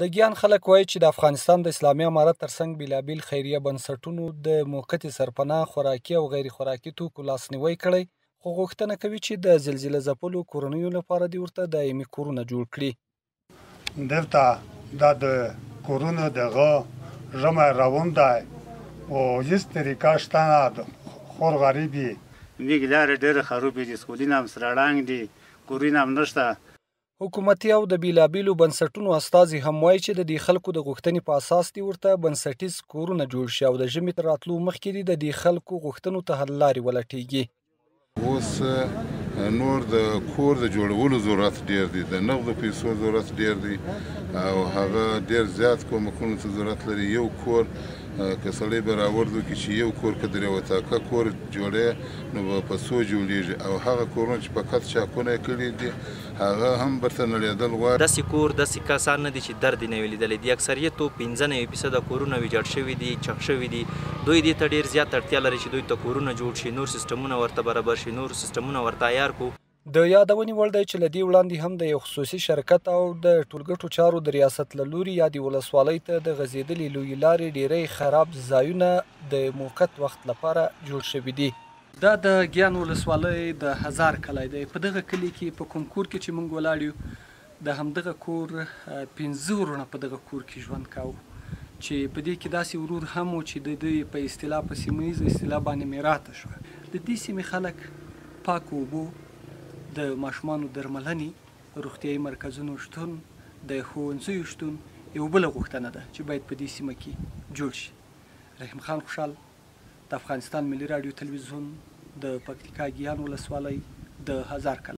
د ګیان خلک وایي چې د افغانستان د اسلامي امارت ترڅنګ بېلابېل خیریه بنسټونو د موقتې سرپناه، خوراکي او غیر خوراکي توکو لاسنیوی کړی، خو غوښتنه کوي چې د زلزله ځپلو کورنیو لپاره دې ورته دایمي کورونه جوړ کړي. دلته دا د کورونو دغه ژمی روان دی او هیڅ طریقه شته نه، خور غریب یې. موږ لارې ډېرې خرابې دي، سکولونه هم سره ړنګ دي، کورونه هم نشته. حکومتي او د بېلابېلو بنسټونو استازي هم وایي چې د دې خلکو د غوښتنې په اساس دې ورته بنسټیز کورونه جوړ شي او د ژمي تر راتلو مخکې دې د دې خلکو غوښتنو ته حل لارې ولټېږي. اوس نور د کور د جوړولو ضرورت ډېر دی، د نغدو پیسو ضرورت ډېر دی او هغه ډېر زیات کومکونو ته ضرورت لري. یو کور که سړی برابر وکړي چې یو کور که درې وطاقه کور جوړې نو به په څو جوړېږي، او هغه کورونه چې فقط چاکونه یې کړي دي هغه هم برته نړېدل غواړي. داسې کور داسې کسان نه دي چې درد یې نه وي لیدلی. د اکثریتو 95% کورونه ویجاړ شوي دي، چخ شوي دي. دوی دې ته ډېر زیات اړتیا لري چې دوی ته کورونه جوړ شي، نور سیستمونه ورته برابر شي، نور سیستمونه ورته عیار کړو. د یادونې وړ دی چې له دې وړاندې هم د یو خصوصي شرکت او د ټولګټو چارو د ریاست له لوري یادې ولسوالۍ ته د غځېدلې لویې لارې ډېری خراب ځایونه د موقت وخت لپاره جوړ شوي دي. دا د ګیان ولسوالۍ د هزار کلی دی. په دغه کلي کې په کوم کور کې چې موږ ولاړ یو د همدغه کور 5 وروڼه په دغه کور کې ژوند کاوه، چې په دې کې داسې ورور هم و چې د دوی په اصطلاح په سیمه ییزه اصطلاح باندې میراته شوه. د دې سیمې خلک پاکو اوبو، د ماشومانو درملنې، روغتیایي مرکزونو شتون، د ښوونځیو شتون یو بله غوښتنه ده چې باید په دې سیمه کې جوړ شي. رحیم خان خوشحال، د افغانستان ملي راډیو تلویزیون، د پکتیکا ګیان ولسوالۍ، د هزار کلی.